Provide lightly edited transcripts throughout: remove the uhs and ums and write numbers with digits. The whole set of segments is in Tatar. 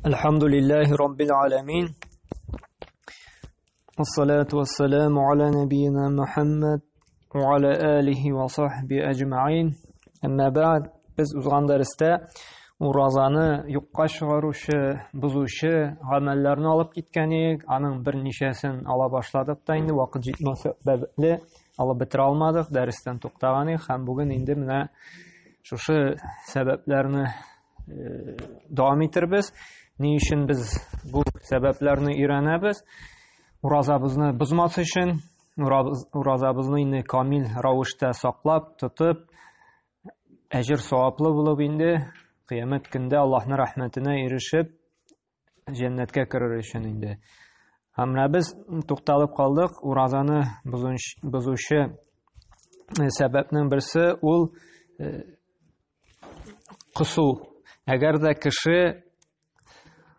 Әлхәмдүлилләһи раббил аламин. Вассалату вассаламу аля набийина Мухаммад ва аля алихи ва сахби әҗмәгыйн. Әмма бәгъд, без узган дәрестә уразаны юкка чыгаручы, бозучы гамәлләрне алып киткән идек. Аның берничәсен ала башладык та инде вакыт җитмәү сәбәпле алып бетерә алмадык, дәрестән туктаган идек һәм бүген инде менә шушы сәбәпләрне дәвам итербез. Ни өчен без бу сәбәпләрне өйрәнәбез? Уразабызны бозмас өчен, уразабызны инде камил рәвештә саклап, тотып, әҗер саваплы булып инде кыямәт көндә Аллаһның рәхмәтенә ирешеп, җәннәткә керер өчен инде. Һәм менә без тукталып калдык, уразаны бозучы сәбәпнең берсе ул косу. Әгәр дә кеше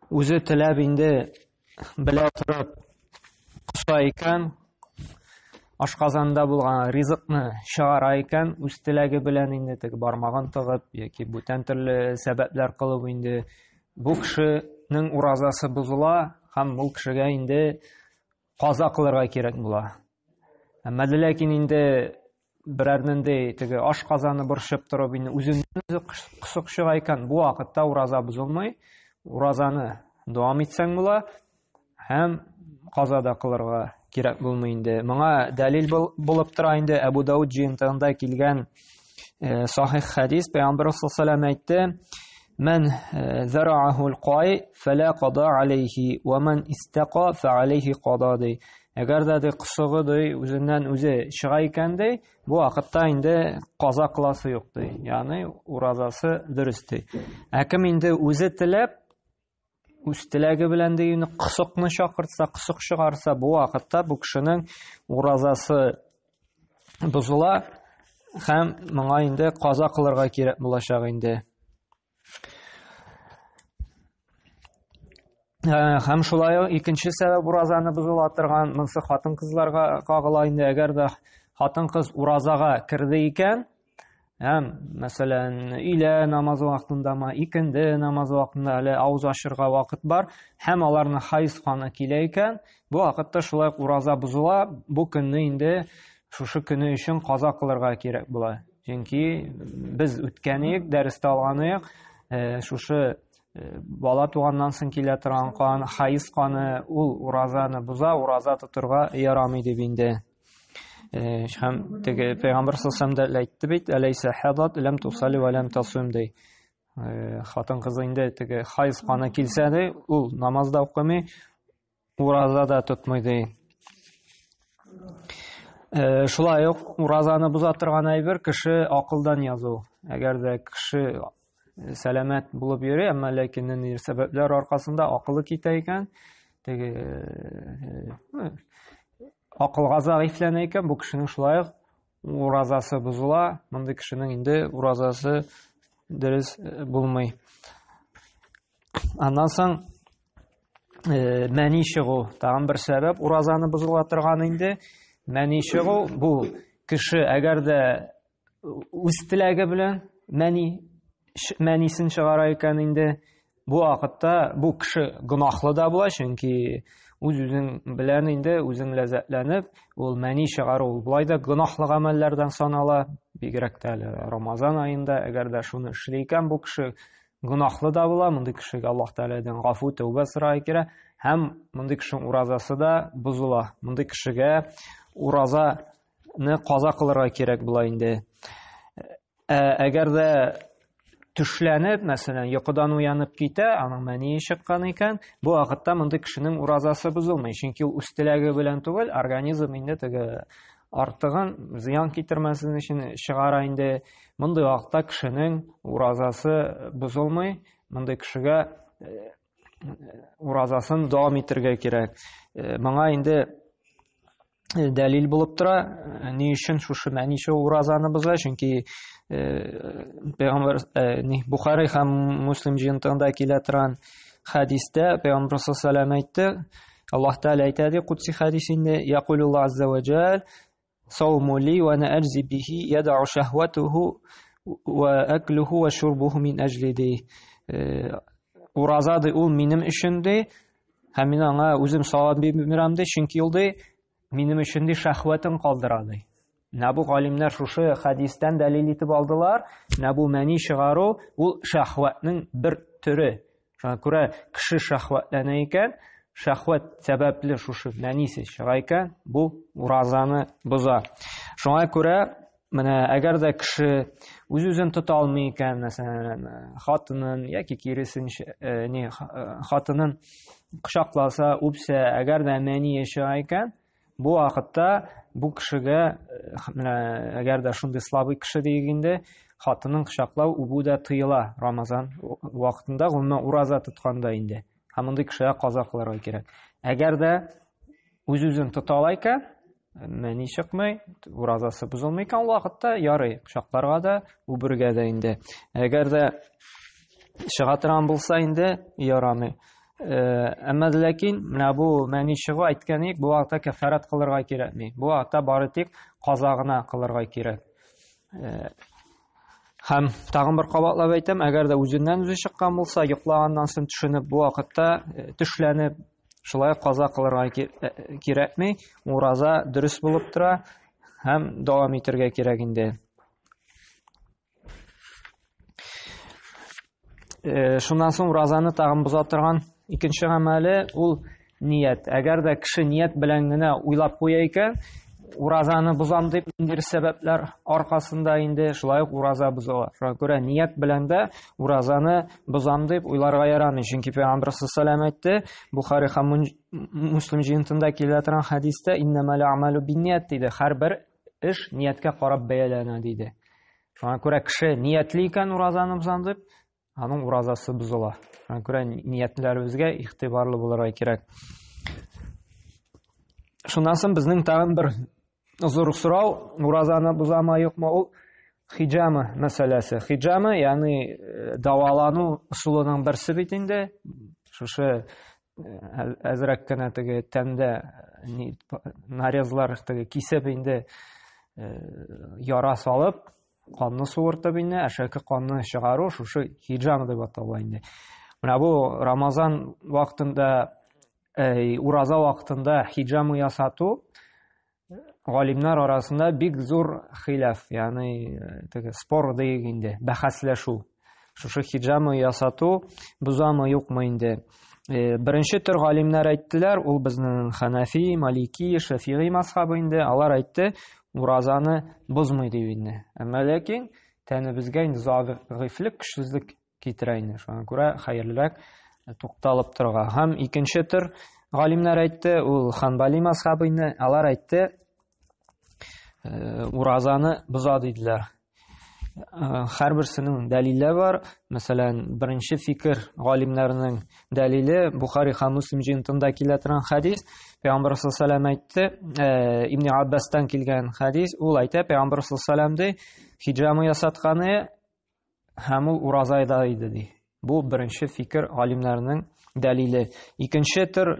үзе теләп инде белә торып коса икән, ашказанында булган ризыкны чыгара икән, үз теләге белән инде теге бармагын тыгып яки бүтән төрле сәбәпләр кылып инде бу кешенең уразасы бозыла һәм ул кешегә инде каза кылырга кирәк була. Әмма дә ләкин инде берәр нинди теге аш казаны борчып торып инде үзеннән үзе кысык чыга икән, бу вакытта ураза бозылмый. Уразаны дәвам итсәң була һәм каза да кылырга кирәк булмый инде. Моңа дәлил булып тора инде Әбу Дауд җыентыгында килгән сахих хәдис. Пәйгамбәр саллаллаху алейһи әйтте: "Ман зарааһу аль-кай фала када алейхи, ва ман истака фа алейхи када" ди. Әгәр дә ди косыгы ди үзеннән үзе чыга икән ди, бу вакытта инде каза кыласы юк ди. Ягъни уразасы дөрес ди. Ә кем инде үзе теләп үз теләге белән дигәне косыкны чакыртса, косык чыгарса, бу вакытта бу кешенең уразасы бозыла һәм моңа инде каза кылырга кирәк булачак инде. Һәм шулай ук икенче сәбәп уразаны бозыла торган, монысы хатын-кызларга кагыла инде. Әгәр дә хатын-кыз уразага керде икән, һәм, мәсәлән, өйлә намазы вакытындамы, икенде намазы вакытында әле авыз ачырга вакыт бар, һәм аларның хайз каны килә икән, бу вакытта шулай ук ураза бозыла, бу көнне инде шушы көне өчен каза кылырга кирәк була. Чөнки без үткән идек, дәрестә алган идек, шушы бала туганнан соң килә торган кан, хайз каны, ул уразаны боза, ураза тотырга ярамый дип инде. Һәм теге пәйгамбер саллаллаху алейһи ва әйтте бит, әләйсә хадат ләм тусали ва ләм тасум ди. Хатын кыз инде теге хайз каны килсә ди, ул намаз да укымый, ураза да тотмый ди. Шулай ук уразаны боза торган әйбер кеше акылдан язу. Әгәр дә кеше сәламәт булып йөри, әмма ләкин ниндидер сәбәпләр аркасында акылы китә икән, теге акылга зәгыйфьләнә икән, бу кешенең шулай ук уразасы бозыла, мондый кешенең инде уразасы дөрес булмый. Аннан соң мәни чыгу тагын бер сәбәп уразаны бозыла торган инде. Мәни чыгу бу кеше әгәр дә үз теләге белән мәни мәнисен чыгара икән инде, бу вакытта бу кеше гөнаһлы да була, чөнки үз-үзең белән инде үзең ләззәтләнеп, ул мәни чыгару ул болай да гөнаһлы гамәлләрдән санала, бигрәк тә әле Рамазан аенда, әгәр дә шуны эшли икән, бу кеше гөнаһлы да була, мондый кешегә Аллаһ Тәгаләдән гафу, тәүбә сорарга кирәк, һәм мондый кешенең уразасы да бозыла. Мондый кешегә уразаны каза кылырга кирәк була инде. Әгәр дә төшләнеп, мәсәлән, йокыдан уянып китә, аның мәние чыккан икән, бу вакытта мондый кешенең уразасы бозылмый, чөнки ул үз теләге белән түгел, организм инде теге артыгын зыян китермәсен өчен чыгара инде. Мондый вакытта кешенең уразасы бозылмый, мондый кешегә уразасын дәвам итәргә кирәк. Моңа инде дәлил булып тора. Ни өчен шушы мәничә уразаны боза? Чөнки пәйгамбәр Бухари һәм Муслим җыентыгында килә торган хәдистә пәйгамбәр саллаллаху алейһи әйтте, Аллаһ Тәгалә әйтә ди, кудси хәдисендә, якулуллаһ азза ва җәл, сауму ли ва ана аджзи бихи ядау шахватуху ва аклуху ва шурбуху мин аҗли ди. Ураза ди, ул минем өчен ди, һәм мин аңа үзем савап бирәм ди, чөнки ул ди минем өчен ди шәһвәтен калдыра ди. Менә бу галимнәр шушы хәдистән дәлил итеп алдылар. Менә бу мәни чыгару ул шәһвәтнең бер төре. Шуңа күрә кеше шәһвәтләнә икән, шәһвәт сәбәпле шушы мәнисе чыга икән, бу уразаны боза. Шуңа күрә менә әгәр дә кеше үз-үзен тота алмый икән, мәсәлән, хатынын яки киресенчә, э, не, э, хатынын кочакласа, үпсә, әгәр дә мәни чыга икән, бу вакытта бу кешегә, э, менә әгәр дә шундый слабый кеше диек инде, хатынын кочаклау, үбү дә тыела Рамазан вакытында, гомумән ураза тотканда инде. Һәм мондый кешегә каза кылырга кирәк. Әгәр дә үз-үзен тота ала икән, мәни чыкмый, уразасы бозылмый икән, ул вакытта ярый, кочакларга да, үбергә дә инде. Әгәр дә чыга торган булса инде, ярамый. Э, әмма ләкин менә бу мәни чыгу әйткән идек, бу вакытта кәфәрәт кылырга кирәкми. Бу вакытта бары тик каза гына кылырга кирәк. Э, һәм тагын бер кабатлап әйтәм, әгәр дә үзеннән үзе чыккан булса, йоклаганнан соң төшенеп, бу вакытта э, төшләнеп, шулай каза кылырга кирәкми, ураза дөрес булып тора һәм дәвам итәргә кирәк инде. Э, шуннан соң уразаны тагын боза торган икенче гамәле ул ният. Әгәр дә кеше ният белән генә уйлап куя икән, уразаны бозам дип ниндидер сәбәпләр аркасында инде шулай ук ураза бозыла. Шуңа күрә ният белән дә уразаны бозам дип уйларга ярамый. Чөнки Пәйгамбер саллаллаху әйтте, Бухари һәм Муслим җыентында килә торган хәдистә иннамал амалу бинният диде. Һәрбер эш нияткә карап бәяләнә диде. Шуңа күрә кеше ниятли икән уразаны бозам дип, аның уразасы бозыла. Шуңа күрә ниятләребезгә игътибарлы булырга кирәк. Шуннан соң безнең тагын бер зур сорау, уразаны бозама юкмы ул хиджама мәсьәләсе. Хиджама, ягъни э, дәвалану ысулының берсе бит инде. Шушы э, әзрәк кенә теге тәндә э, нарезлар теге кисеп инде яра салып, канны суыртып инде, әшәке канны чыгару шушы хиджама дип атала инде. Менә бу Рамазан вакытында, ураза вакытында хиджама ясату галимнәр арасында бик зур хилаф, ягъни э, теге спор диек инде, бәхәсләшү. Шушы хиджама ясату бозамы, юкмы инде. Э, беренче төр галимнәр әйттеләр, ул безнең Ханафи, Малики, Шафигый мазхабы инде, алар әйтте, уразаны бозмый дип инде. Әмма ләкин тәнебезгә инде зәгыйфьлек, көчсезлек китерә инде. Шуңа күрә хәерлерәк тукталып торырга. Һәм икенче төр галимнәр әйтте, ул Ханбали мазхабы инде, алар әйтте, э, уразаны боза диделәр. Э, һәрберсенең дәлиле бар. Мәсәлән, беренче фикер галимнәрнең дәлиле Бухари һәм Муслим җыентында килә торган хәдис. Пәйгамбер саллаллаху алейһи әйтте, э, Ибн Аббастан килгән хәдис, ул әйтә, Пәйгамбер саллаллаху алейһи ди, хиджамы ясатканы һәм ул уразада иде ди. Бу беренче фикер галимнәрнең дәлиле. Икенче төр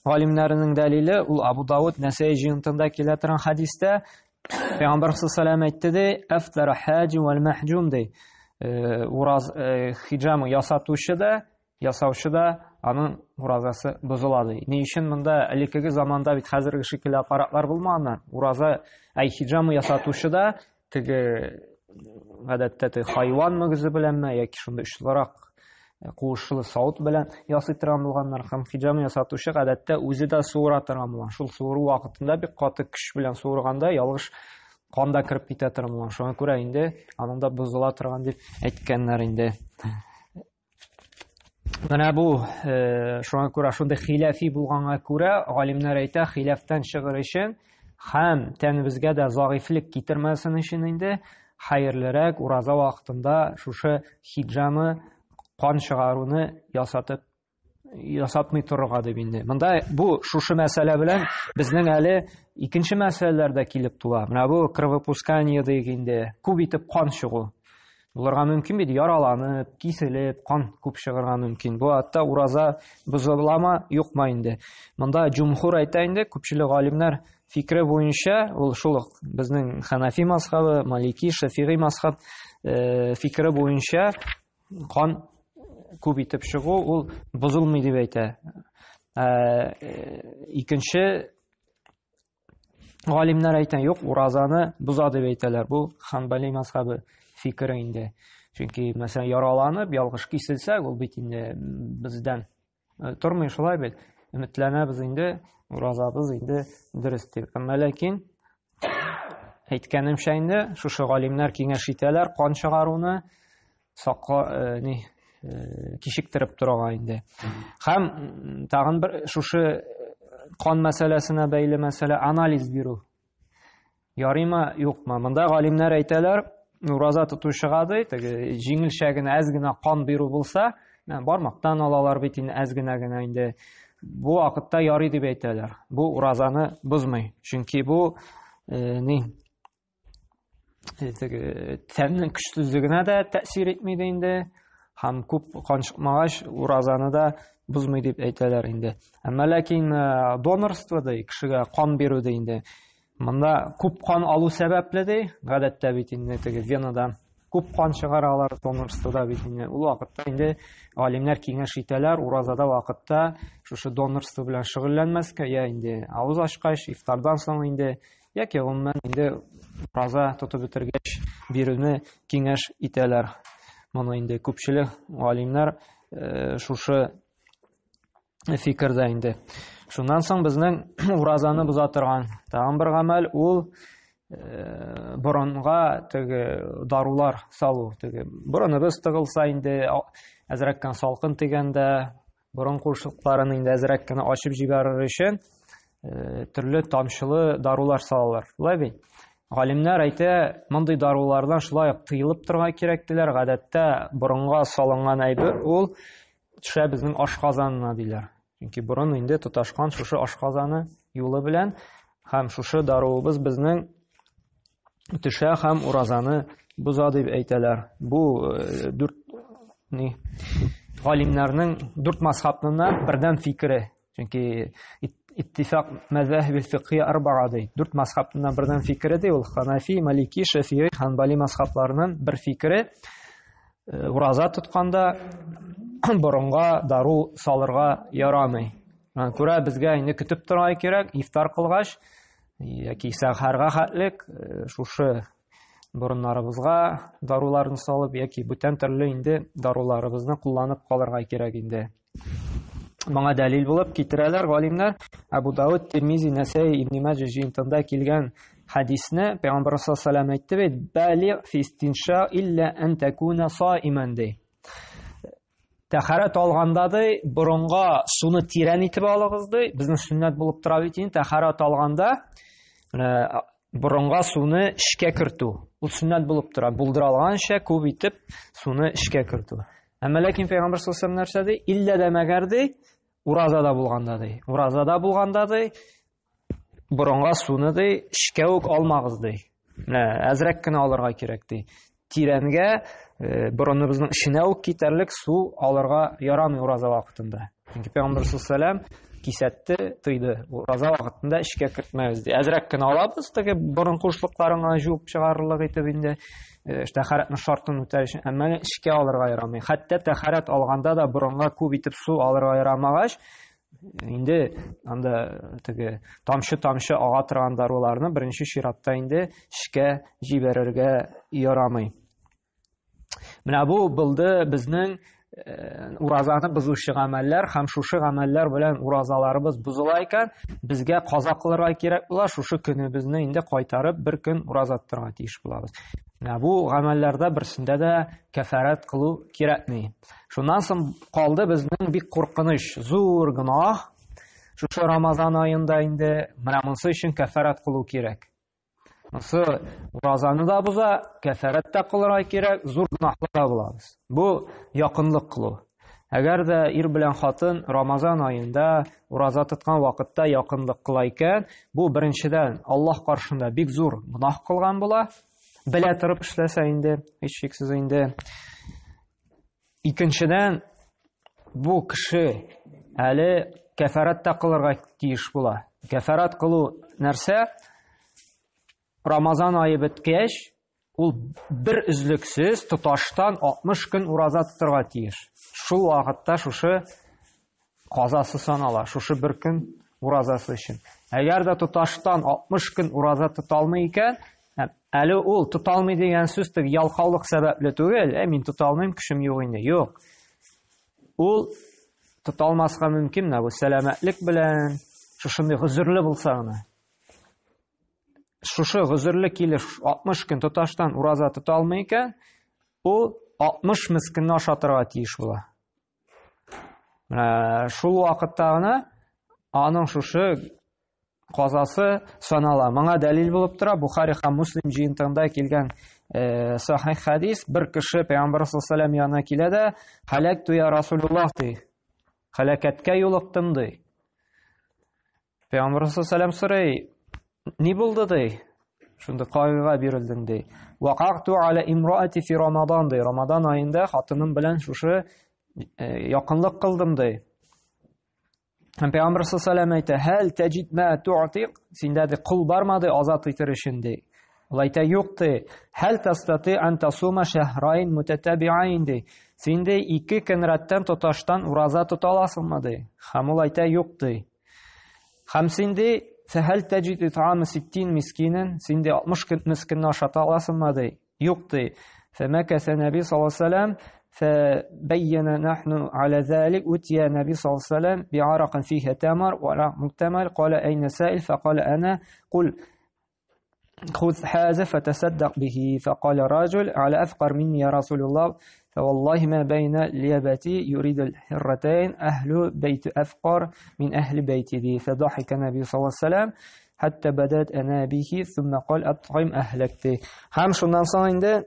галимнәрнең дәлиле ул Абу Дауд Нәсәй җыентында килә торган хәдистә Пәйгамбәр саллаллаху әйтте ди, "Афтара хаҗи вал махҗум" ди. Э, ураз э, хиджам ясатучы да, ясаучы да аның уразасы бозыла ди. Ни өчен монда элеккеге заманда бит хәзерге шикелле аппаратлар булмаган. Ураза, әй хиджамы ясатучы да теге гадәттә теге хайван мөгезе беләнме яки шундый очлырак э, куышлы савыт белән ясый торган булганнар һәм хиджамы ясатучы гадәттә үзе дә суыра торган булган. Шул суыру вакытында бик каты көч белән суырганда ялгыш кан да кереп китә торган булган. Шуңа күрә инде аның да бозыла торган дип әйткәннәр инде. Менә бу э, шуңа күрә шундый хилафи булганга күрә галимнәр әйтә, хилафтан чыгыр өчен һәм тәнебезгә дә зәгыйфьлек китермәсен өчен инде хәерлерәк ураза вакытында шушы хиджамы кан чыгаруны ясатып ясатмый торырга дип инде. Монда бу шушы мәсьәлә белән безнең әле икенче мәсьәләләр дә килеп туа. Менә бу кровопускание диек инде, күп итеп кан чыгу. Булырга мөмкин бит, яраланып, киселеп, кан күп чыгарга мөмкин. Бу атта ураза бозыламы, юкмы инде. Монда җумһур әйтә инде, күпчелек галимнәр фикере буенча, ул шул ук безнең Ханафи мазхабы, Малики, Шафигый мазхаб э, фикере буенча кан күп итеп чыгу ул бозылмый дип әйтә. Икенче галимнәр әйтә, юк, уразаны боза дип әйтәләр. Бу Ханбали мазхабы фикере инде. Чөнки, мәсәлән, яраланып, ялгыш киселсәк, ул бит инде бездән тормый шулай бит. Өметләнәбез инде, уразабыз инде дөрес дип. Әмма ләкин әйткәнемчә инде, шушы галимнәр киңәш итәләр кан чыгаруны сакла, ни, кичектереп торырга инде. Һәм тагын бер шушы кан мәсьәләсенә бәйле мәсьәлә анализ бирү. Ярыймы, юкмы? Монда галимнәр әйтәләр, ураза тотучыга ди, теге җиңелчә генә, әз генә кан бирү булса, бармактан алалар бит инде әз генә генә инде. Бу вакытта ярый дип әйтәләр. Бу уразаны бозмый. Чөнки бу ни теге тәннең көчсезлегенә дә тәэсир итми дә инде. Һәм күп кан чыкмагач, уразаны да бозмый дип әйтәләр инде. Әмма ләкин донорство ди, кешегә кан бирү ди инде. Монда күп кан алу сәбәпле ди, гадәттә бит инде теге венадан күп кан чыгаралар донорствода бит инде. Ул вакытта инде галимнәр киңәш итәләр, уразада вакытта шушы донорство белән шөгыльләнмәскә, я инде авыз ачкач, ифтардан соң инде, яки гомумән инде ураза тотып бетергәч бирүне киңәш итәләр. Моны инде күпчелек галимнәр шушы фикердә инде. Шуннан соң безнең уразаны боза торган тагын бер гамәл ул борынга теге дарулар салу. Теге борыныбыз тыгылса инде әзрәк кенә салкын тигәндә борын куышлыкларын инде әзрәк кенә ачып җибәрер өчен төрле тамчылы дарулар салалар. Шулай бит? Галимнәр әйтә, мондый дарулардан шулай ук тыелып торырга кирәк диләр. Гадәттә борынга салынган әйбер ул төшә безнең ашказанына диләр. Чөнки борын инде тоташкан шушы ашказаны юлы белән һәм шушы даруыбыз безнең төшә һәм уразаны боза дип әйтәләр. Бу дүрт ни галимнәрнең дүрт мазхабның бердәм фикере. Чөнки иттифак мәзәһибил фикъхи арбаа ди. Дүрт мазхабның бердәм фикере ди ул Ханафи, Малики, Шафии, Ханбали мазхабларының бер фикере. Ураза тотканда борынга дару салырга ярамый. Күрә безгә инде көтеп торырга кирәк, ифтар кылгач яки сәхәргә хәтлек шушы борыннарыбызга даруларны салып яки бүтән төрле инде даруларыбызны кулланып калырга кирәк инде. Моңа дәлил булып китерәләр галимнәр Әбу Дауд, Тирмизи, Нәсәи, Ибн Маҗа җыентыгында килгән хәдисне. Пәйгамбәр саллаллаһу алейһи ва әйтте бит: "Балигъ фи истинша илля ан такуна саиман" ди. Тәһарәт алганда ди, борынга суны тирән итеп алыгыз ди. Безнең сөннәт булып тора бит инде тәһарәт алганда менә борынга суны эчкә кертү. Ул сөннәт булып тора. Булдыра алганча күп итеп суны эчкә кертү. Әмма ләкин Пәйгамбәр саллаллаһу алейһи нәрсә ди? Иллә дә мәгәр ди, уразада булганда ди. Уразада булганда ди, борынга суны ди, эчкә үк алмагыз ди. Менә әзрәк кенә алырга кирәк ди. Тирәнгә борыныбызның эченә үк китәрлек су алырга ярамый ураза вакытында. Чөнки Пәйгамбәр саллаллаһу алейһи кисәтте, тыйды. Ураза вакытында эчкә кертмәгез ди. Әзрәк кенә алабыз, теге борын куышлыкларын гына жуып чыгарырлык итеп инде тәһарәтнең шартын үтәр өчен, әмма эчкә алырга ярамый. Хәтта тәһарәт алганда да борынга күп итеп су алырга ярамагач, инде анда теге тамчы-тамчы ага торган даруларны беренче чиратта инде эчкә җибәрергә ярамый. Менә бу булды безнең уразаны бозучы гамәлләр һәм шушы гамәлләр белән уразаларыбыз бозыла икән, безгә каза кылырга кирәк була, шушы көнебезне инде кайтарып бер көн ураза тотарга тиеш булабыз. Менә бу гамәлләрдә берсендә дә кәфәрәт кылу кирәкми. Шуннан соң калды безнең бик куркыныч, зур гөнаһ. Шушы Рамазан аенда инде менә монысы өчен кәфәрәт кылу кирәк. Монысы уразаны да боза, кәфәрәт тә кылырга кирәк, зур гөнаһлы да булабыз. Бу якынлык кылу. Әгәр дә ир белән хатын Рамазан аенда ураза тоткан вакытта якынлык кыла икән, бу беренчедән Аллаһ каршында бик зур гөнаһ кылган була. Белә торып эшләсә инде, һичшиксез инде. Икенчедән, бу кеше әле кәфәрәт тә кылырга тиеш була. Кәфәрәт кылу нәрсә? Рамазан ае беткәч, Ул бер өзлексез тоташтан 60 көн ураза тотырга тиеш. Шул вакытта шушы казасы санала, шушы бер көн уразасы өчен. Әгәр дә тоташтан 60 көн ураза тота алмый икән, әле ул тота алмый дигән сүз теге ялкаулык сәбәпле түгел, ә мин тота алмыйм, көчем юк инде. Юк. Ул тота алмаска мөмкин, менә бу сәламәтлек белән, шушындый гозерле булса гына. Шушы гозерле килеш 60 көн тоташтан ураза тота алмый икән, ул 60 мескенне ашатырга тиеш була. Менә шул вакытта гына аның шушы казасы санала. Моңа дәлил булып тора Бухари һәм Муслим җыентыгында килгән э, сахих хадис. Бер кеше Пәйгамбәр саллаллаху алейһи янына килә дә, "Халакту я Расулуллах" ди. Халакәткә юлыктым ди. Пәйгамбәр саллаллаху алейһи сорый, "Ни булды?" ди. Шунда кайгыга бирелдем ди. Вакакту аля имраати фи Рамадан ди. Рамадан аенда хатыным белән шушы э, якынлык кылдым ди. Һәм Пәйгамбәр саллаллаху әйтә, "Хәл таҗид ма ту'тиq?" Синдә ди кол бармы ди азат итер өчен ди. Ул әйтә, "Юк" ди. "Хәл тастати ан тасума шәһрайн мутатабиайн" ди. Син ди ике көн рәттән тоташтан ураза тота аласыңмы ди. Һәм ул әйтә, "Юк" ди. Һәм син ди, "Фәһәл таҗид ит'ам 60 мискинен?" Син ди 60 көн мискинне ашата аласыңмы ди. Юк ди. Фәмәкәсә Нәби саллаллаху алейһи вәсәлләм فبين نحن على ذلك أتي النبي صلى الله عليه وسلم بعرق فيه تمر وعرق مكتمل قال أين سائل فقال أنا قل خذ هذا فتصدق به فقال رجل على أفقر مني يا رسول الله فوالله ما بين ليبتي يريد الحرتين أهل بيت أفقر من أهل بيتي دي فضحك النبي صلى الله عليه وسلم حتى بدت أنابيه ثم قال أطعم أهلك دي. Һәм шуннан соң инде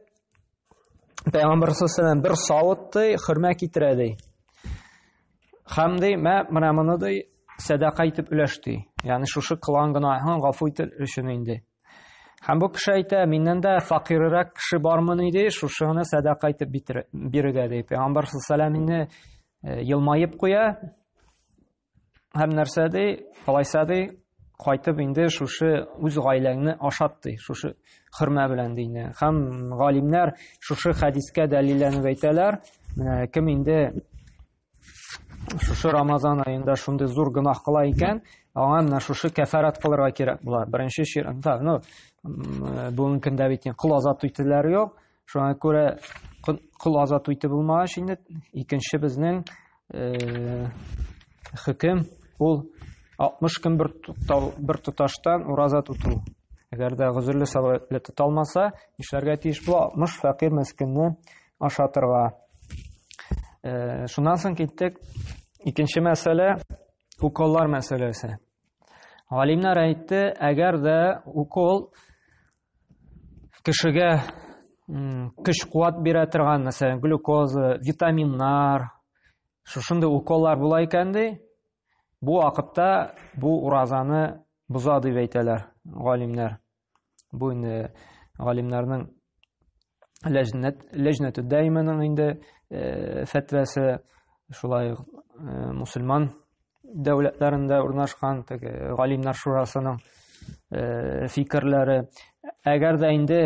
Пәйгамбәр саллаллаху бер савыт ди, хөрмә китерә ди. Һәм ди, мә менә моны ди сәдака итеп өләш ди. Ягъни шушы кылган гөнаһын гафу итер өчен инде. Һәм бу кеше әйтә, миннән дә факиррәк кеше бармыни ди, шушыны сәдака итеп бирергә ди. Пәйгамбәр саллаллаху инде елмаеп куя. Һәм нәрсә ди? Алайса ди, кайтып инде шушы үз гаиләңне ашат ди, шушы хөрмә белән ди инде. Һәм галимнәр шушы хәдискә дәлилләнеп әйтәләр, менә кем инде шушы Рамазан аенда шундый зур гөнаһ кыла икән, аңа менә шушы кәфарат кылырга кирәк була. Беренче чиратта, ну, бүгенге көндә бит кол азат итүләр юк. Шуңа күрә кол азат итеп булмагач инде икенче безнең хөкем ул 60 көн бер туктау, бер тоташтан ураза тоту. Әгәр дә гозерле сәбәпле тота алмаса, нишләргә тиеш була? 60 фәкыйрь мескенне ашатырга. Шуннан соң киттек. Икенче мәсьәлә уколлар мәсьәләсе. Галимнәр әйтте, әгәр дә укол кешегә көч куәт бирә торган, мәсәлән, глюкоза, витаминнар, шушындый уколлар була икән ди, бу вакытта бу уразаны боза дип әйтәләр галимнәр. Бу инде галимнәрнең ләҗнәт ләҗнәтү даиманың инде фәтвәсе, шулай ук мусульман дәүләтләрендә урнашкан теге галимнәр шурасының фикерләре. Әгәр дә инде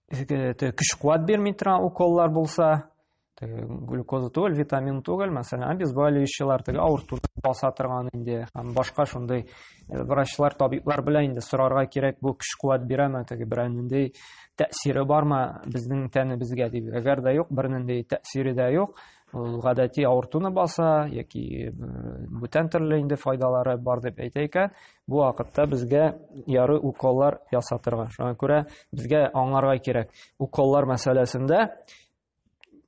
көч куәт бирми торган уколлар булса, теге глюкоза түгел, витамин түгел, мәсәлән, обезболивающийлар, теге авыртуны баса торган инде һәм башка шундый врачлар, табиблар белән инде сорарга кирәк, бу көч куәт бирәме, теге берәр нинди тәэсире бармы безнең тәнебезгә дип. Әгәр дә юк, бернинди тәэсире дә юк, ул гадәти авыртуны баса яки бүтән төрле инде файдалары бар дип әйтә икән, бу вакытта безгә яры уколлар ясатырга. Шуңа күрә безгә аңларга кирәк. Уколлар мәсьәләсендә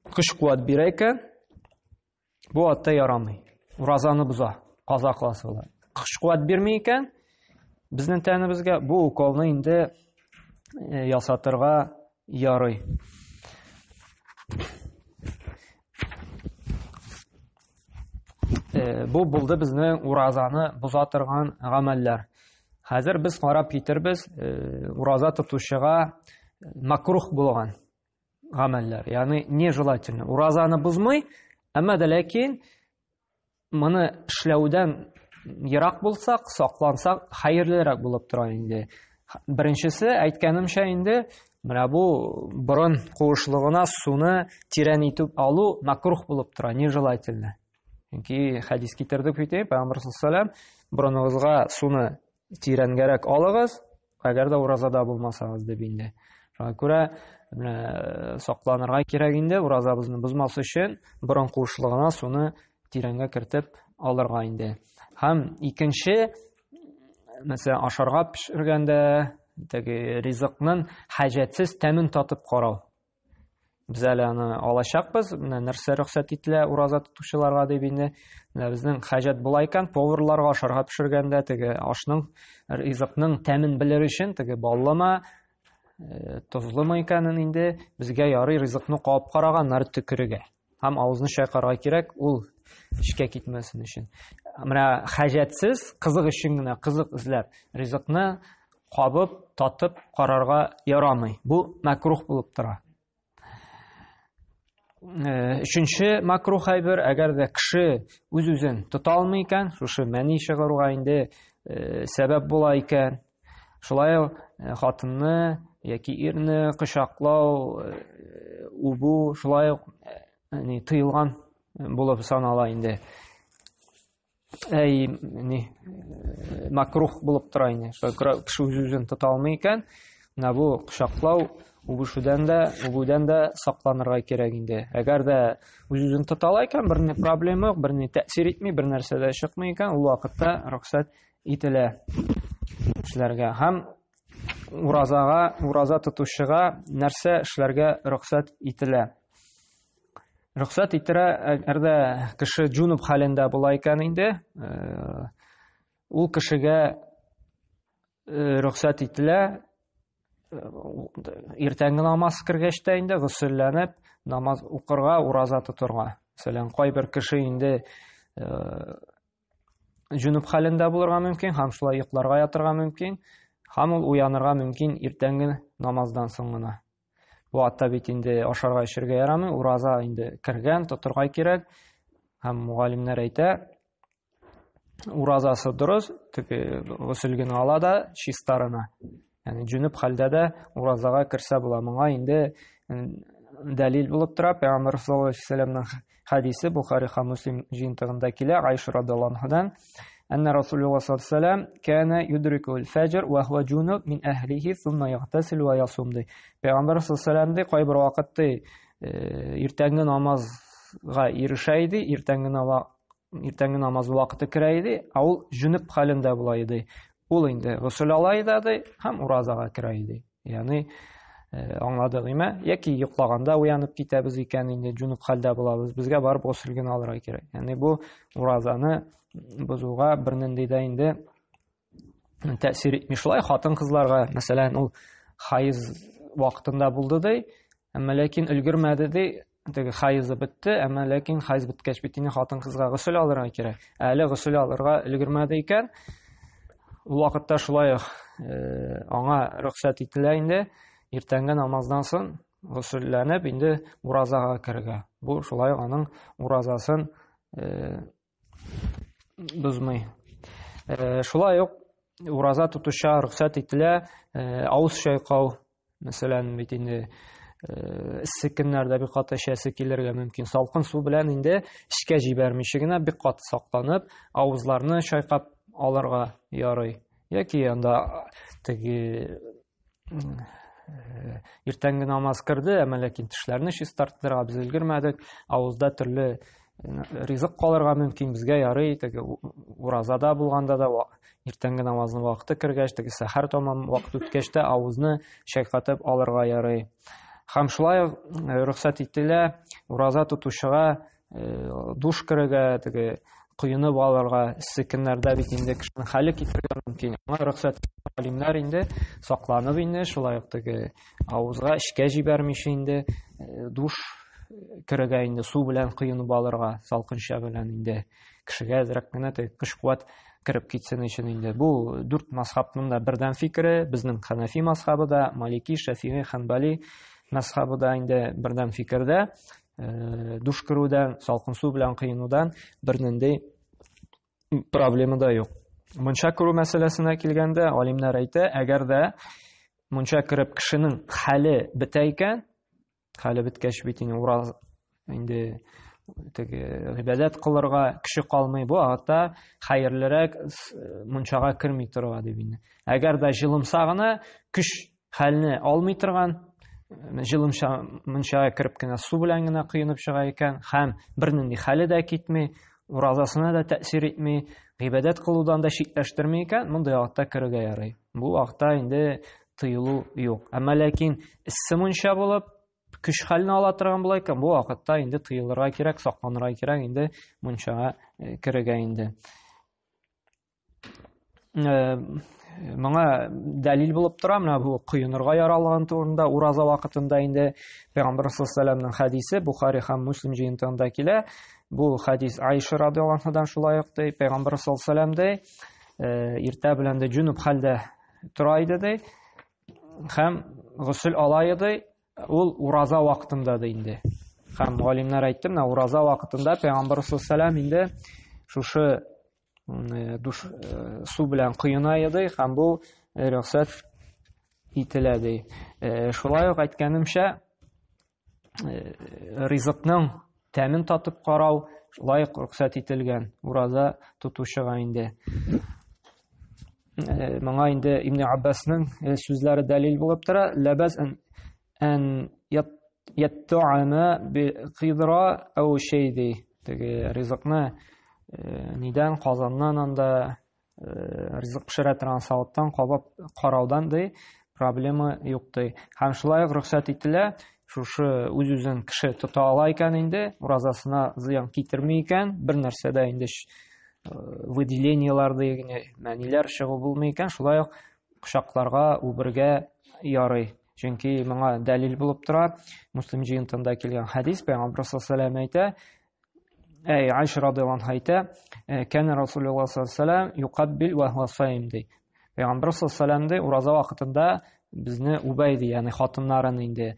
көч куәт бирә икән, бу атта ярамый. Уразаны боза, каза кыласы була. Көч куәт бирми икән, безнең тәнебезгә бу уколны инде ясатырга ярый. Бу булды безнең уразаны боза торган гамәлләр. Хәзер без карап китербез ураза тотучыга макрух булган гамәлләр, ягъни нежелательно. Уразаны бозмый, әмма дә ләкин моны эшләүдән ерак булсак, саклансак, хәерлерәк булып тора инде. Беренчесе, әйткәнемчә инде, менә бу борын куышлыгына суны тирән итеп алу макрух булып тора, нежелательно. Чөнки хәдис китердек бит, Пәйгамбәр саллаллаһу алейһи борыныгызга суны тирәнгәрәк алыгыз, әгәр дә уразада булмасагыз дип инде. Шуңа күрә менә сакланырга кирәк инде, уразабызны бозмас өчен борын куышлыгына суны тирәнгә кертеп алырга инде. Һәм икенче, мәсәлән, ашарга пешергәндә теге ризыкның хаҗәтсез тәмен татып карау. Без әле аны алачакбыз. Менә нәрсә рөхсәт ителә ураза тотучыларга дип инде. Менә безнең хаҗәт була икән, поварларга ашарга пешергәндә теге ашның, ризыкның тәмен белер өчен теге баллымы, тозлымы икәнен инде безгә ярый ризыкны кабып карага, аннары төкерергә. Һәм авызны чайкарга кирәк, ул эчкә китмәсен өчен. Менә хаҗәтсез, кызык өчен генә, кызык эзләп, ризыкны кабып, татып карарга ярамый. Бу мәкрух булып тора. Өченче макрух әйбер, әгәр дә кеше үз-үзен тота алмый икән, шушы мәни чыгаруга инде сәбәп була икән, шулай ук хатынны яки ирне кочаклау, үбү шулай ук тыелган булып санала инде. Әй, ни, макрух булып тора инде. Шулай күрә кеше үз-үзен тота алмый икән, менә бу кочаклау, үбешүдән дә, үбүдән дә сакланырга кирәк инде. Әгәр дә үз-үзен тота ала икән, берни проблема юк, берни тәэсир итми, бер нәрсә дә чыкмый икән, ул вакытта рөхсәт ителә эшләргә. Һәм уразага, ураза тотучыга нәрсә эшләргә рөхсәт ителә? Рөхсәт ителә, әгәр дә кеше җунуб хәлендә була икән инде, ул кешегә рөхсәт ителә иртәнге намаз кергәч тә инде гөселләнеп намаз укырга, ураза тотырга. Мәсәлән, кайбер кеше инде җүнүп хәлендә булырга мөмкин, һәм шулай йокларга ятырга мөмкин, һәм ул уянырга мөмкин иртәнге намаздан соң гына. Бу атта бит инде ашарга эчәргә ярамый, ураза инде кергән, тотырга кирәк. Һәм мөгаллимнәр әйтә, уразасы дөрес, теге госел генә ала да чистарына. Ягъни җүнүп хәлдә дә уразага керсә була. Моңа инде дәлил булып тора. Пәйгамбәр саллаллаһу алейһи вәсәлләмнең хәдисе Бухари һәм Муслим җыентыгында килә, Айша радиаллаһу анһадан. Әннә Расулуллаһ саллаллаһу алейһи вәсәлләм кана юдрикул фәҗр ва хуа җунуб мин әһлихи сумма ягтасил ва ясум ди. Пәйгамбәр саллаллаһу алейһи вәсәлләм ди, кайбер вакыт ди, иртәнге намазга ирешә иде, иртәнге иртәнге намаз вакыты керә иде, ә ул җүнүп хәлендә була иде. Ул инде госел ала иде ди һәм уразага керә иде. Ягъни аңладык име? Яки йоклаганда уянып китәбез икән, инде җүнүп хәлдә булабыз. Безгә барып госел генә алырга кирәк. Ягъни бу уразаны бозуга бернинди дә инде тәэсир итми. Шулай хатын-кызларга, мәсәлән, ул хайз вакытында булды ди, әмма ләкин өлгермәде ди, теге хайзы бетте, әмма ләкин хайз беткәч бит инде хатын-кызга госел алырга кирәк. Әле госел алырга өлгермәде икән, ул вакытта шулай ук аңа рөхсәт ителә инде иртәнге намаздан соң госелләнеп инде уразага керергә. Бу шулай ук аның уразасын бозмый. Шулай ук ураза тотуча рөхсәт ителә авыз чайкау. Мәсәлән, бит инде эссе көннәрдә бик каты эчәсе килергә мөмкин. Салкын су белән инде эчкә җибәрмичә генә бик каты сакланып, авызларны чайкап алырга ярый. Яки анда теге иртәнге намаз керде, әмма ләкин тешләрне чистартырга без өлгермәдек. Авызда төрле ризык калырга мөмкин, безгә ярый, теге уразада булганда да иртәнге намазның вакыты кергәч, теге сәхәр тамам вакыт үткәч тә авызны чайкатып алырга ярый. Һәм шулай ук рөхсәт ителә ураза тотучыга душ керергә, теге коенып алырга, эссе көннәрдә бит инде кешенең хәле китергә мөмкин. Аңа рөхсәт галимнәр инде сакланып инде шулай ук теге авызга эчкә җибәрмичә инде душ керергә инде су белән коенып алырга, салкынча белән инде кешегә әзрәк кенә теге көч-куәт кереп китсен өчен инде. Бу дүрт мазхабның да бердәм фикере, безнең Ханафи мазхабы да, Малики, Шәфигый, Ханбали мазхабы да инде бердәм фикердә. Душ керүдән, салкын су белән коенудан бернинди проблема да юк. Мунча керү мәсьәләсенә килгәндә, галимнәр әйтә, әгәр дә мунча кереп кешенең хәле бетә икән, хәле беткәч бит инде ураз инде теге гыйбадәт кылырга кеше калмый, бу вакытта хәерлерәк мунчага керми торырга дип инде. Әгәр дә җылымса гына көч хәлне алмый торган җылымча мунчага кереп кенә су белән генә коенып чыга икән һәм бернинди хәле дә китми, уразасына да тәэсир итми, гыйбадәт кылудан да читләштерми икән, мондый вакытта керергә ярый. Бу вакытта инде тыелу юк. Әмма ләкин эссе мунча булып, көч хәлне ала торган була икән, бу вакытта инде тыелырга кирәк, сакланырга кирәк инде мунчага керергә инде. Моңа дәлил булып тора менә бу коенырга яралган турында ураза вакытында инде Пәйгамбер саллаллаху алейһи хәдисе Бухари һәм Муслим җыентыгында килә. Бу хәдис Айша радиаллаһу анһадан шулай ук ди, Пәйгамбер саллаллаху алейһи ди, иртә белән дә җүнүб хәлдә тора иде ди һәм госел ала иде, ул ураза вакытында да инде. Һәм галимнәр әйтте, менә ураза вакытында Пәйгамбер саллаллаху алейһи инде шушы душ су белән коена иде һәм бу рөхсәт ителә ди. Шулай ук әйткәнемчә, ризыкның тәмен татып карау шулай ук рөхсәт ителгән ураза тотучыга инде. Моңа инде Ибн Аббасның сүзләре дәлил булып тора. Ләбәс ән ятту'ама би кидра ау шей ди. Теге ризыкны нидән, казаннан анда ризык пешерә торган савыттан кабап караудан ди проблема юк ди. Һәм шулай ук рөхсәт ителә, шушы үз-үзен кеше тота ала икән инде, уразасына зыян китерми икән, бер нәрсә дә инде выделениелар дигән мәниләр чыгу булмый икән, шулай ук кочакларга, үбергә ярый. Чөнки моңа дәлил булып тора. Муслим җыентында килгән хәдис, Пәйгамбер саллаллаху алейһи әйтә, әй Айша радиаллаху анха әйтә, кәнә Расулуллаһ саллаллаху алейһи вәсәлләм юкаббил ва хуа саим ди. Пәйгамбер саллаллаху алейһи вәсәлләм ди, ураза вакытында безне үбә иде, ягъни хатыннарын инде.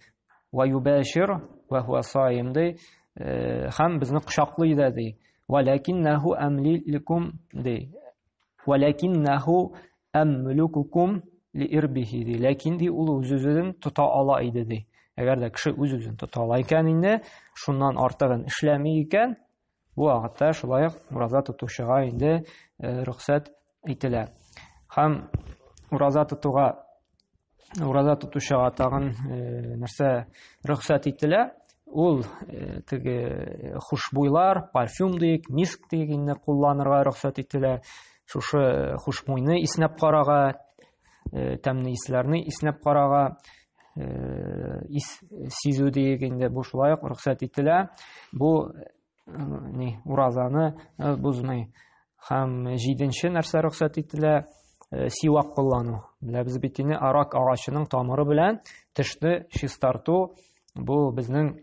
Ва юбашир ва хуа саим ди, һәм безне кочаклый да ди. Валякиннаху амликум ди. Валякиннаху әмлукукум ли ирбихи ди. Ләкин ди ул үз-үзен тота ала иде ди. Әгәр дә кеше үз-үзен тота ала икән инде, шуннан артыгын эшләми икән, бу вакытта шулай ук ураза тотучыга инде рөхсәт ителә. Һәм ураза тотуга ураза тотучыга тагын нәрсә рөхсәт ителә? Ул теге хушбуйлар, парфюм диек, миск диек инде кулланырга рөхсәт ителә. Шушы хушбуйны иснәп карага, тәмле исләрне иснәп карага, ис сизү диек инде бу шулай ук рөхсәт ителә. Бу ни уразаны бозмый. Һәм җиденче нәрсә рөхсәт ителә? Сивак куллану. Беләбез бит инде арак агачының тамыры белән тешне чистарту бу безнең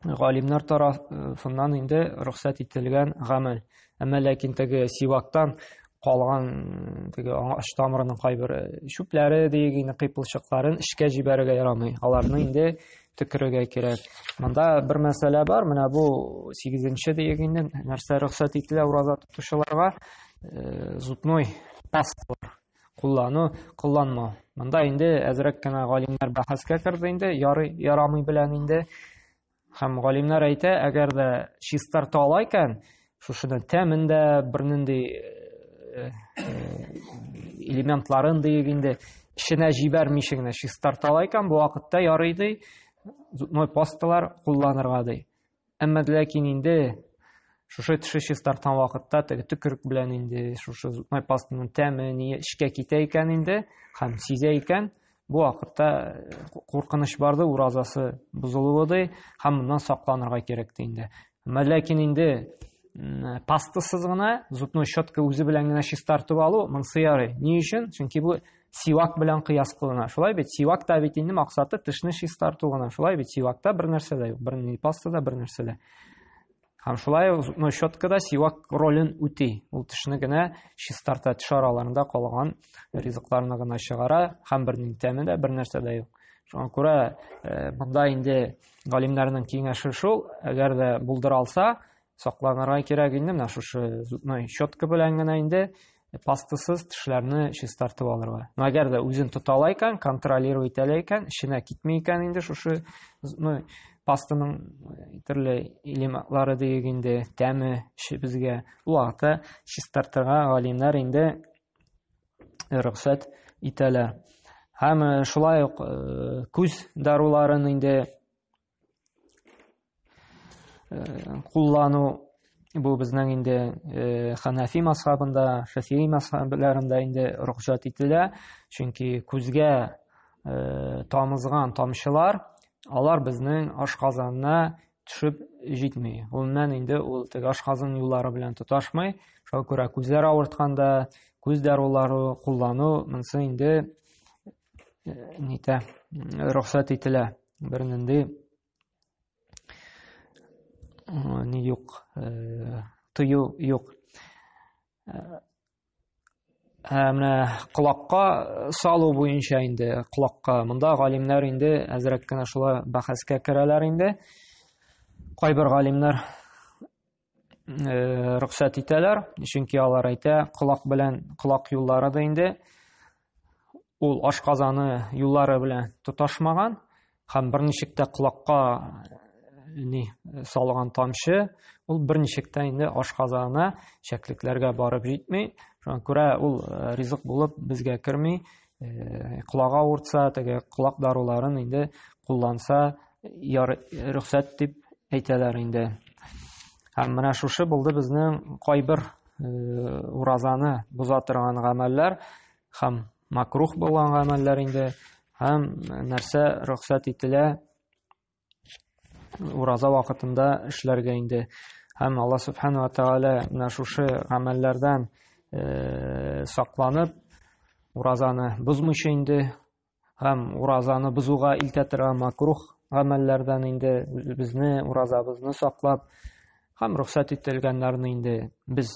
галимнәр тарафыннан инде рөхсәт ителгән гамәл. Әмма ләкин теге сивактан калган теге агач тамырының кайбер чүпләре диек инде кыйпылчыкларын эчкә җибәрергә ярамый. Аларны инде төкерергә кирәк. Монда бер мәсьәлә бар. Менә бу 8-нче диек инде нәрсә рөхсәт ителә ураза тотучыларга? Зубной пасталар куллану, кулланмау. Монда инде әзрәк кенә галимнәр бәхәскә керде инде, ярый, ярамый белән инде. Һәм галимнәр әйтә, әгәр дә чистарта ала икән, шушының тәмен дә бернинди элементларын диек инде эченә җибәрмичә генә чистарта ала икән, бу вакытта ярый ди, зубной пасталар кулланырга ди. Әмма ләкин инде шушы теше чистарткан вакытта теге төкерек белән инде шушы зубной пастаның тәме ни эчкә китә икән инде һәм сизә икән, бу вакытта куркыныч барды, уразасы бозылуы ди, һәм моннан сакланырга кирәк ди инде. Әмма ләкин инде пастасыз гына зубной щетка үзе белән генә чистартып алу монысы ярый. Ни өчен? Чөнки бу сивак белән кыяс кылына. Шулай бит, сивак та бит инде максаты тешне чистарту гына. Шулай бит, сивакта бер нәрсә дә юк, бер ни паста да, бер нәрсә дә. Һәм шулай зубной щетка да сивак ролен үти. Ул тешне генә чистарта, теш араларында калган ризыкларны гына чыгара һәм бернинди тәме дә, бер нәрсә дә юк. Шуңа күрә монда инде галимнәрнең киңәше шул, әгәр дә булдыра алса, сакланырга кирәк инде менә шушы зубной щетка белән генә инде. пастасыз тешләрне чистартып алырга. Но әгәр дә үзен тота ала икән, контролировать итә ала икән, эченә китми икән инде шушы, ну, пастаның төрле элементлары диек инде, тәме безгә, ул вакытта чистартырга галимнәр инде рөхсәт итәләр. Һәм шулай ук күз даруларын инде куллану бу безнең инде Ханафи мазхабында, Шафии мазхабларында инде рөхсәт ителә, чөнки күзгә тамызган тамчылар алар безнең ашказанына төшеп җитми. Гомумән инде ул теге ашказан юллары белән тоташмый. Шуңа күрә күзләр авыртканда күз дарулары куллану монысы инде нитә, рөхсәт ителә. Бернинди ни юк, тыю юк. Ә менә колакка салу буенча инде, колакка монда галимнәр инде әзрәк кенә шулай бәхәскә керәләр инде. Кайбер галимнәр рөхсәт итәләр, чөнки алар әйтә, колак белән колак юллары да инде ул ашказаны юллары белән тоташмаган һәм берничек тә колакка ни салган тамчы ул берничек тә инде ашказанына, эчәклекләргә барып җитми. Шуңа күрә ул ризык булып безгә керми. Колагы авыртса, теге колак даруларын инде кулланса, рөхсәт дип әйтәләр инде. Һәм менә шушы булды безнең кайбер уразаны боза торган гамәлләр һәм макрух булган гамәлләр инде, һәм нәрсә рөхсәт ителә ураза вакытында эшләргә инде. Һәм Алла субхана ва тааля менә шушы гамәлләрдән сакланып, уразаны бозмыйча инде, һәм уразаны бозуга илтә торган макрух гамәлләрдән инде безне, уразабызны саклап, һәм рөхсәт ителгәннәрне инде без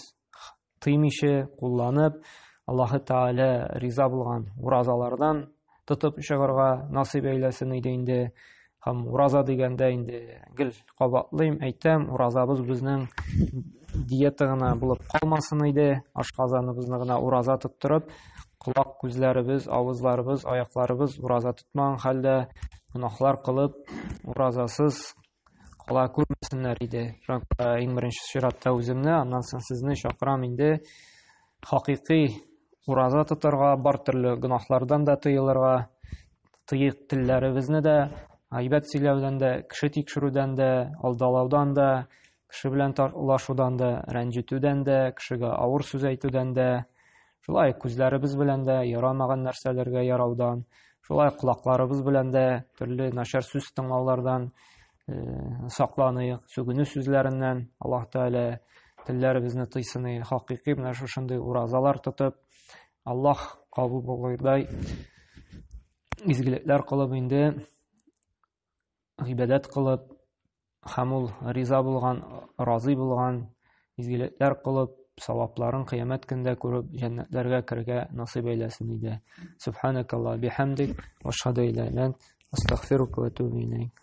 тыймыйча кулланып, Аллаһы Тааля риза булган уразалардан тотып чыгарга насыйп әйләсен иде инде. Һәм ураза дигәндә инде гел кабатлыйм, әйтәм, уразабыз безнең диета гына булып калмасын иде, ашказаныбызны гына ураза тоттырып, колак, күзләребез, авызларыбыз, аякларыбыз ураза тотмаган хәлдә гөнаһлар кылып, уразасыз кала күрмәсеннәр иде. Шуңа күрә иң беренче чиратта үземне, аннан соң сезне чакырам инде хакыйкый ураза тотарга, бар төрле гөнаһлардан да тыелырга, тыйык телләребезне дә, гайбәт сөйләүдән дә, кеше тикшерүдән дә, алдалаудан да, кеше белән талашудан да, рәнҗетүдән дә, кешегә авыр сүз әйтүдән дә, шулай күзләребез белән дә ярамаган нәрсәләргә яраудан, шулай колакларыбыз белән дә төрле начар сүз тыңлаулардан сакланыйк, сүгенү сүзләреннән Аллаһ Тәгалә телләребезне тыйсын, хакыйкый менә шушындый уразалар тотып, Аллаһ кабул булырдай изгелекләр кылып инде гыйбадәт кылып, һәм ул риза булган, разый булган изгелекләр кылып, савапларын кыямәт көндә күреп, җәннәтләргә керергә насыйп әйләсен иде. Субханакаллаһ бихамдик, ва ашһаду илля илля ант, астагфирука ва атубу илейк.